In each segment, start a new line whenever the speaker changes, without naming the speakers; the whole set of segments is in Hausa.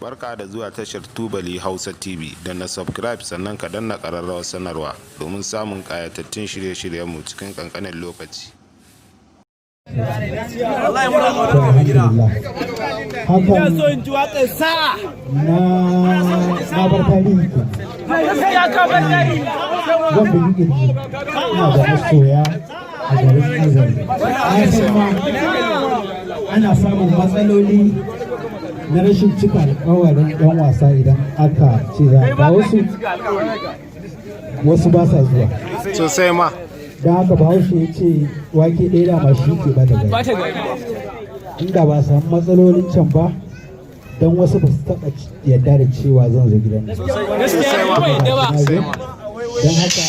Barka da zuwa tashar Tubali Hausa TV. Danna subscribe, sannan ka danna ƙararrawar sanarwa domin samun ƙayatattun shirye-shiryenmu cikin ƙanƙanin lokaci.
Wallahi muna ƙaunar ka, mai gida.
Hakan
Ina so in ji waƙar sa'a.
Na bar tarihi ke.
Gaskiya, ka bar tarihi.
Zan bugi kirji, ina da masoya a garin Azare. Na san ma ana samun matsaloli na rashin cika alkawarin yan wasa. Idan aka ce za a kawo su, wasu ba sa zuwa.
Sosai ma.
Don haka Bahaushe ya ce wake ɗaya dama shi ke bata gari.
Bata gari.
Inda ba samu matsalolin can ba, don wasu ba su taɓa yarda da cewa zan zo gidan nan.
Gaskiya ba yadda ba.
Na zo. Don haka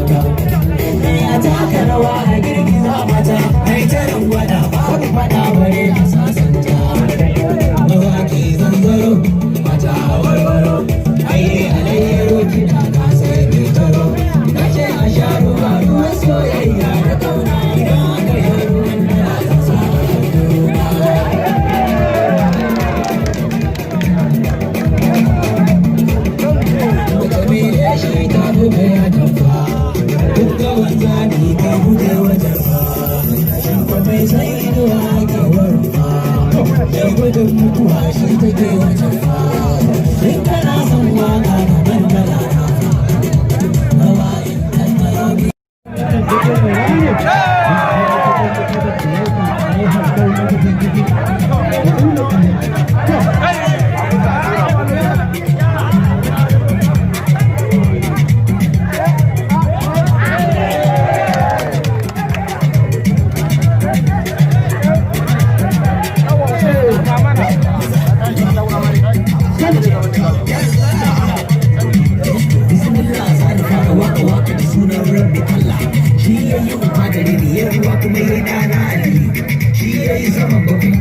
A taka rawa, a girgiza mata, ai ta rangwada, babu fada bare a sasanta. Mawaki zanzaro, mata warwaro, ai alayyaro, kiɗa na sai mai taro. Nace a sha ruwa, ruwan soyayya da kauna. Idan aka sha ruwan nan, zan sa a Wata mai shi ta fi mai atamfa. Duk ga wanzami ka guje wa jarfa. Shin mai sai inuwa ke warfa. Da gudun mutuwa shi take wa jarfa. In kana son waka, ka bar kala. Rawa in ɗan. Bismillah, za ni fara waka, waka da sunan Rabbi Allah. Shi ya yi uba gare ni, ya ruwa, kuma ya yi ɗana Aliyu. Shi ya yi saman bakwai,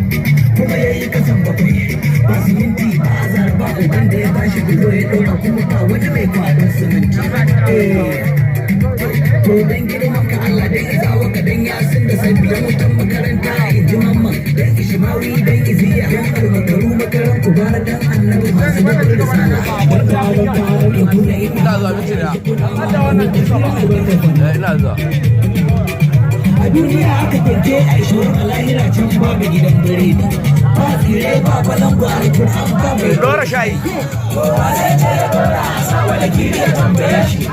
kuma ya yi kasan bakwai. Ba siminti ba azar ba, uban da ya bashi bulo ya ɗora, kuma ba wani mai kwaɗon siminti. Eh. To, dan girman ka Allah, dan izawa ka, dan yasin da sai biyan wutan makaranta, in ji mamman, dan ishimawi, dan iziya, dan almakaru makaran kubara, dan annabi masu da risala.
Ina zuwa, minti da. Ina zuwa.
A duniya aka keke a ishirin, a lahira can babu gidan biredi, ba tsire, ba balangu, a Kur'an ba mai
Dora shayi.
Kowa zai ce ya dora a sa wani kiri ya tambaye shi.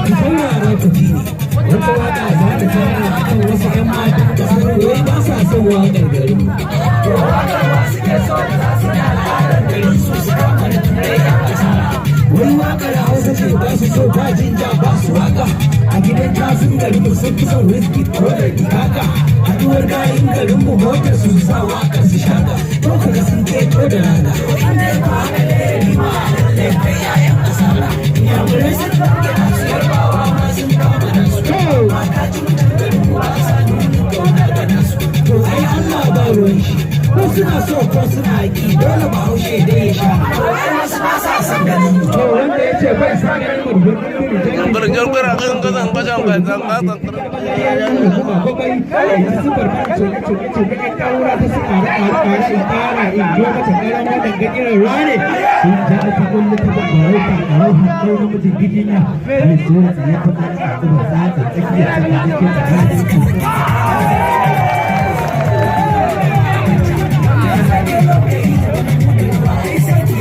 Ku saurara ku ji ni, wata waka za ta fara akan wasu 'yan matan kasar, wai ba sa son waƙar garin mu. To, waƙar wa suke so da za su da al'adar garin su, su kama da Turai 'yan asara? Wai waƙar Hausa ce ba su so, ba jinja, ba su waka a gidan tasun garin mu, sun fi son Wizkid ko da Dikaka. Haduwar gayin garin mu, motar su sa waƙar su shaka, ko kaga sun keto da rana. In dai ku haka ne, rima lallai kai 'ya'yan asara. Inyamurai sun ɗauke nasu, Yarbawa ma sun kama nasu. Mata ci mutum garin mu ba sa nuna ƙaunar da nasu. To, ai Allah ba ruwan shi, ko suna so ko suna ki, dole Bahaushe dai ya sha. To, ai wasu ba sa son ganin mu.
To, wanda ya ce bai sa ganin mu.
Gangar gangar gangar gangar gangar.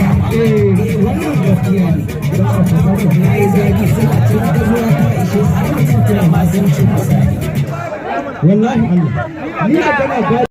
Wannan gaskiya ne, ba a fasa na yi zagi, suna cin da zuwa ta ishe su, har mutum tuna ma sun ci misali.
Wallahi Allah ni da kana.